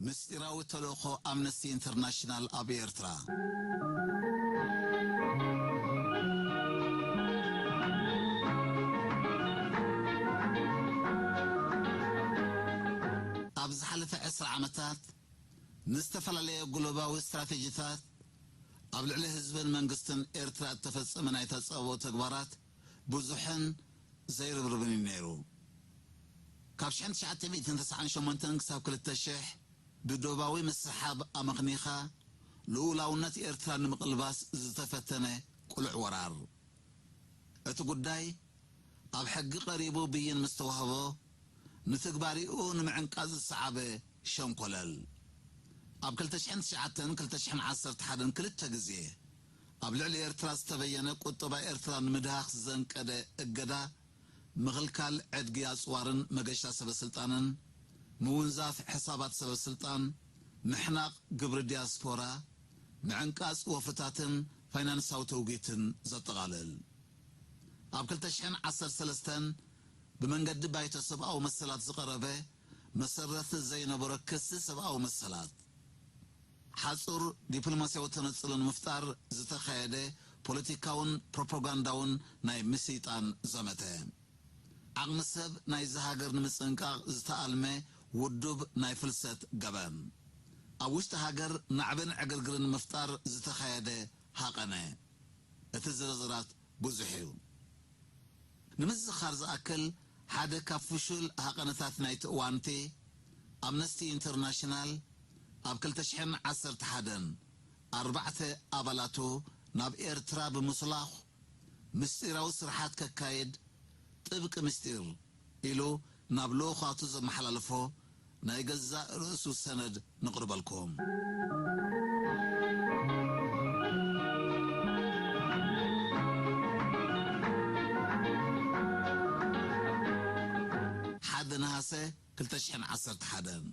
ምስጢራዊ ተልእኾ ኣምነስቲ ኢንተርናሽናል ኣብ ኤርትራ። ኣብ ዝሓለፈ ዕስራ ዓመታት ንዝተፈላለየ ግሎባዊ ስትራቴጂታት ኣብ ልዕሊ ህዝብን መንግስትን ኤርትራ እተፈጸመ ናይ ተጻብኦ ተግባራት ብዙሕን ዘይርብርብን እዩ ነይሩ። ካብ ሽሕን ትሽዓተ ሚእትን ተስዓን ሸሞንተን ክሳብ ክልተ ሽሕ ብዶባዊ ምስሕሓብ ኣመኽኒኻ ልኡላውነት ኤርትራ ንምቕልባስ ዝተፈተነ ቅሉዕ ወራር። እቲ ጉዳይ ኣብ ሕጊ ቀሪቡ ብይን ምስ ተዋህቦ፣ ንትግባሪኡ ንምዕንቃጽ ዝሰዓበ ሸንኮለል። ኣብ ክልተ ሽሕን ትሽዓተን ክልተ ሽሕን ዓሰርተ ሓደን ክልተ ግዜ ኣብ ልዕሊ ኤርትራ ዝተበየነ ቁጠባ ኤርትራ ንምድሃኽ ዘንቀደ እገዳ፣ ምኽልካል ዕድጊ ኣጽዋርን መገሻ ሰበ ስልጣንን፣ ምውንዛፍ ሕሳባት ሰበ ስልጣን፣ ምሕናቕ ግብሪ ዲያስፖራ፣ ምዕንቃጽ ወፍታትን ፋይናንሳዊ ተውጊትን ዘጠቓልል። ኣብ ክልተ ሽሕን ዓሰርተ ሰለስተን ብመንገዲ ባይቶ ሰብኣዊ መሰላት ዝቐረበ መሰረት ዘይነበሮ ክሲ ሰብኣዊ መሰላት፣ ሓጹር ዲፕሎማስያዊ ተነጽሎ ንምፍጣር ዝተኻየደ ፖለቲካውን ፕሮፓጋንዳውን ናይ ምስይጣን ዘመተ፣ ዓቕሚ ሰብ ናይዚ ሃገር ንምጽንቃቕ ዝተኣልመ ውዱብ ናይ ፍልሰት ገበን፣ ኣብ ውሽጢ ሃገር ናዕብን ዕግርግርን ንምፍጣር ዝተኻየደ ሃቐነ። እቲ ዝርዝራት ብዙሕ እዩ። ንምዝኻር ዝኣክል፣ ሓደ ካብ ፍሹል ሃቐነታት ናይቲ እዋንቲ፣ ኣምነስቲ ኢንተርናሽናል ኣብ ክልተ ሽሕን ዓሰርተ ሓደን ኣርባዕተ ኣባላቱ ናብ ኤርትራ ብምስላኹ፣ ምስጢራዊ ስርሓት ከካይድ ጥብቂ ምስጢር ኢሉ ናብ ልኡኻቱ ዘመሓላለፎ ናይ ገዛእ ርእሱ ሰነድ ነቕርበልኩም። ሓደ ነሃሰ ክልተ ሽሕን ዓሰርተ ሓደን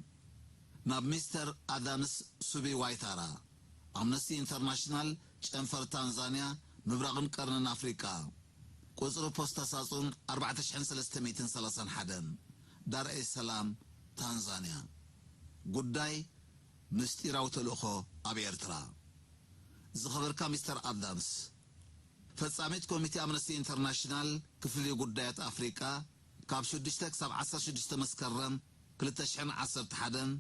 ናብ ሚስተር ኣዳምስ ሱቢ ዋይታራ፣ ኣምነስቲ ኢንተርናሽናል ጨንፈር ታንዛንያ፣ ምብራቕን ቀርንን ኣፍሪቃ፣ ቁጽሪ ፖስታ ሳጹን ኣርባዕተ ሽሕን ሰለስተ ሚእትን ሰላሳን ሓደን፣ ዳር ኤስ ሰላም፣ ታንዛንያ። ጉዳይ ምስጢራዊ ተልእኾ ኣብ ኤርትራ። ዝኸበርካ ሚስተር ኣዳምስ፣ ፈጻሚት ኮሚቴ ኣምነስቲ ኢንተርናሽናል ክፍሊ ጉዳያት ኣፍሪቃ፣ ካብ ሽዱሽተ ክሳብ ዓሰርተ ሽዱሽተ መስከረም ክልተ ሽሕን ዓሰርተ ሓደን፣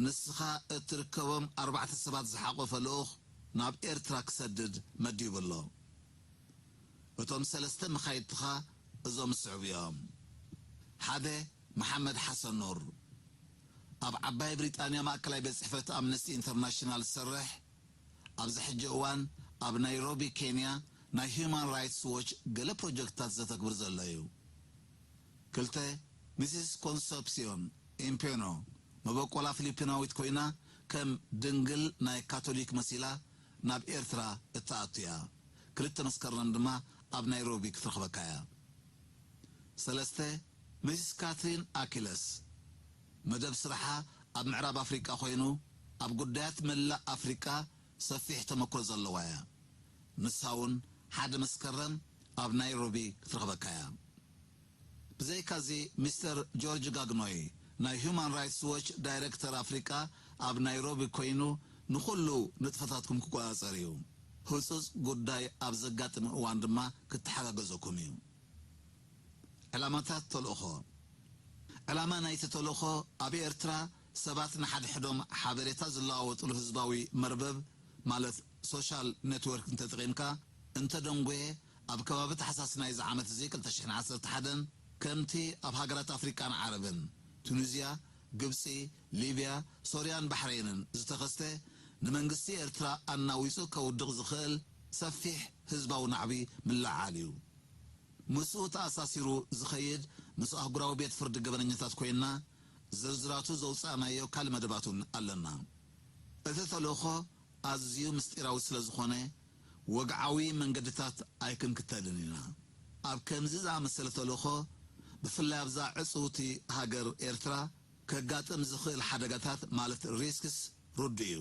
ንስኻ እትርከቦም ኣርባዕተ ሰባት ዝሓቖፈ ልኡኽ ናብ ኤርትራ ክሰድድ መዲቡ ኣሎ። እቶም ሰለስተ መኻይድትኻ እዞም ዝስዕቡ እዮም። ሓደ፣ መሓመድ ሓሰን ኑር፣ ኣብ ዓባይ ብሪጣንያ ማእከላይ ቤት ጽሕፈት ኣምነስቲ ኢንተርናሽናል ዝሰርሕ፣ ኣብዚ ሕጂ እዋን ኣብ ናይሮቢ ኬንያ ናይ ሂዩማን ራይትስ ዎች ገለ ፕሮጀክትታት ዘተግብር ዘሎ እዩ። ክልተ፣ ሚስስ ኮንሰፕሲዮን ኢምፔኖ፣ መበቆላ ፊሊፒናዊት ኮይና፣ ከም ድንግል ናይ ካቶሊክ መሲላ ናብ ኤርትራ እትኣቱ እያ። ክልተ መስከረም ድማ ኣብ ናይሮቢ ክትረኽበካ እያ። ሰለስተ፣ ሚስስ ካትሪን ኣኪለስ፣ መደብ ስራሓ ኣብ ምዕራብ ኣፍሪቃ ኮይኑ፣ ኣብ ጉዳያት መላእ ኣፍሪቃ ሰፊሕ ተመክሮ ዘለዋ እያ። ንሳ እውን ሓደ መስከረም ኣብ ናይሮቢ ክትረኽበካ እያ። ብዘይካዚ፣ ሚስተር ጆርጅ ጋግኖይ፣ ናይ ሁማን ራይትስ ዎች ዳይረክተር ኣፍሪቃ፣ ኣብ ናይሮቢ ኮይኑ ንኹሉ ንጥፈታትኩም ክቆጻጸር እዩ። ህጹጽ ጉዳይ ኣብ ዘጋጥም እዋን ድማ ክተሓጋገዘኩም እዩ። ዕላማታት ተልእኾ። ዕላማ ናይቲ ተልእኾ፣ ኣብ ኤርትራ ሰባት ንሓድሕዶም ሓበሬታ ዝለዋወጥሉ ህዝባዊ መርበብ፣ ማለት ሶሻል ኔትወርክ እንተጠቒምካ እንተደንጎየ፣ ኣብ ከባቢ ታሕሳስ ናይዚ ዓመት እዚ ክልተ ሽሕን ዓሰርተ ሓደን፣ ከምቲ ኣብ ሃገራት ኣፍሪቃን ዓረብን፣ ቱኒዝያ፣ ግብጺ፣ ሊብያ፣ ሶርያን ባሕረይንን ዝተኸስተ፣ ንመንግስቲ ኤርትራ ኣናዊጹ ከውድቕ ዝኽእል ሰፊሕ ህዝባዊ ናዕቢ ምልዕዓል እዩ። ምስኡ ተኣሳሲሩ ዝኸይድ ምስ ኣህጉራዊ ቤት ፍርዲ ገበነኛታት ኮይና፣ ዝርዝራቱ ዘውጻእናዮ ካልእ መደባት እውን ኣለና። እቲ ተልእኾ ኣዝዩ ምስጢራዊ ስለ ዝኾነ፣ ወግዓዊ መንገድታት ኣይክንክተልን ኢና። ኣብ ከምዚ ዝኣመሰለ ተልእኾ፣ ብፍላይ ኣብዛ ዕጽውቲ ሃገር ኤርትራ፣ ከጋጥም ዝኽእል ሓደጋታት፣ ማለት ሪስክስ፣ ርዱእ እዩ።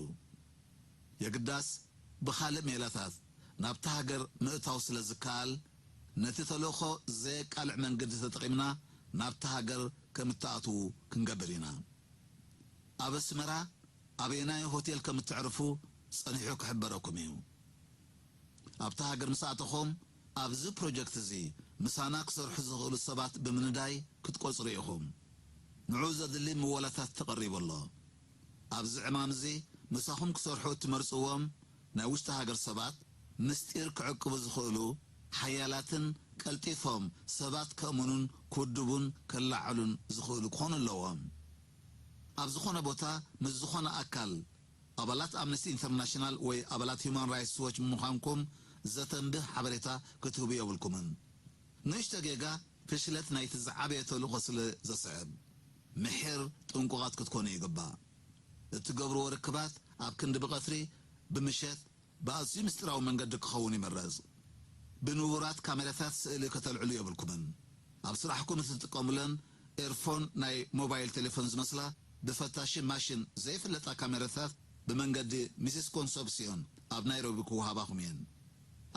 የግዳስ፣ ብኻልእ ሜላታት ናብታ ሃገር ምእታው ስለ ዝከኣል፣ ነቲ ተልእኾ ዘየቃልዕ መንገዲ ተጠቒምና ናብታ ሃገር ከም እትኣትዉ ክንገብር ኢና። ኣብ ኣስመራ ኣበየናይ ሆቴል ከም እተዕርፉ ጸኒሑ ክሕበረኩም እዩ። ኣብታ ሃገር ምስ ኣተኹም፣ ኣብዚ ፕሮጀክት እዚ ምሳና ክሰርሑ ዝኽእሉ ሰባት ብምንዳይ ክትቆጽሩ ኢኹም። ንዑ ዘድሊ ምወላታት ተቐሪቡ ኣሎ። ኣብዚ ዕማም እዚ ምሳኹም ክሰርሑ እትመርጽዎም ናይ ውሽጢ ሃገር ሰባት፣ ምስጢር ክዕቅቡ ዝኽእሉ ሓያላትን ቀልጢፎም ሰባት ከእምኑን ክውድቡን ከለዓዕሉን ዝኽእሉ ክኾኑ ኣለዎም። ኣብ ዝኾነ ቦታ ምስ ዝኾነ ኣካል፣ ኣባላት ኣምነስቲ ኢንተርናሽናል ወይ ኣባላት ሂውማን ራይትስ ዎች ምዃንኩም ዘተንብህ ሓበሬታ ክትህቡ የብልኩምን። ንእሽቶ ጌጋ ፍሽለት ናይቲ ዝዓበየ ተልእኾ ስለ ዘስዕብ፣ ምሒር ጥንቁቓት ክትኮኑ ይግባእ። እትገብርዎ ርክባት ኣብ ክንዲ ብቐትሪ፣ ብምሸት፣ ብኣዝዩ ምስጢራዊ መንገዲ ክኸውን ይምረጽ። ብንቡራት ካሜራታት ስእሊ ከተልዕሉ የብልኩምን። ኣብ ስራሕኩም እትጥቀሙለን ኤርፎን ናይ ሞባይል ቴሌፎን ዝመስላ ብፈታሺ ማሽን ዘይፍለጣ ካሜራታት ብመንገዲ ሚስስ ኮንሶፕስዮን ኣብ ናይሮቢ ክወሃባኹም እየን።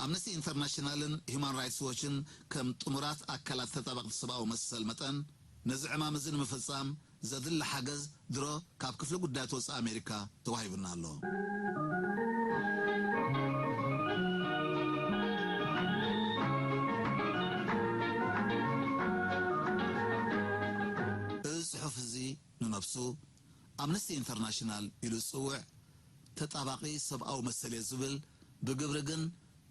ኣምነስቲ ኢንተርናሽናልን ሂውማን ራይትስ ዎችን ከም ጥሙራት ኣካላት ተጣበቕቲ ሰብኣዊ መሰል መጠን፣ ነዚ ዕማም እዚ ንምፍጻም ዘድሊ ሓገዝ ድሮ ካብ ክፍሊ ጉዳያት ወጻኢ ኣሜሪካ ተዋሂቡና ኣሎ። እዚ ጽሑፍ እዚ ንነብሱ ኣምነስቲ ኢንተርናሽናል ኢሉ ዝጽውዕ ተጣባቒ ሰብኣዊ መሰል እየ ዝብል፣ ብግብሪ ግን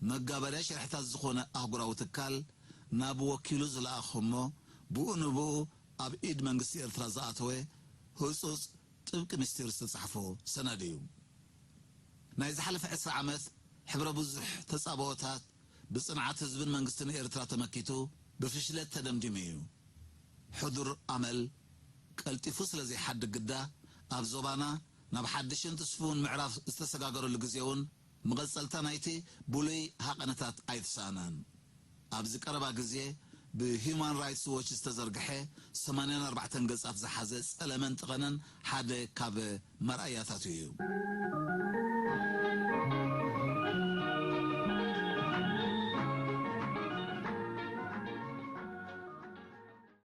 መጋበርያ ሽርሕታት ዝኾነ ኣህጉራዊ ትካል ናብ ወኪሉ ዝለኣኾ እሞ፣ ብኡ ንብኡ ኣብ ኢድ መንግስቲ ኤርትራ ዝኣተወ ህጹጽ ጥብቂ ምስጢር ዝተጻሕፎ ሰነድ እዩ። ናይ ዝሓለፈ ዕስራ ዓመት ሕብረ ብዙሕ ተጻብኦታት ብጽንዓት ህዝብን መንግስትን ኤርትራ ተመኪቱ ብፍሽለት ተደምዲሙ እዩ። ሕዱር ኣመል ቀልጢፉ ስለ ዘይሓድግ ግዳ፣ ኣብ ዞባና ናብ ሓድሽን ትስፉውን ምዕራፍ ዝተሰጋገረሉ ግዜ እውን፣ መቐጸልታ ናይቲ ብሉይ ሃቐነታት ኣይተሳእናን። ኣብዚ ቀረባ ግዜ ብሂዩማን ራይትስ ዎች ዝተዘርግሐ ሰማንያን ኣርባዕተን ገጻት ዝሓዘ ጸለመን ጠቐነን ሓደ ካብ መርኣያታቱ እዩ።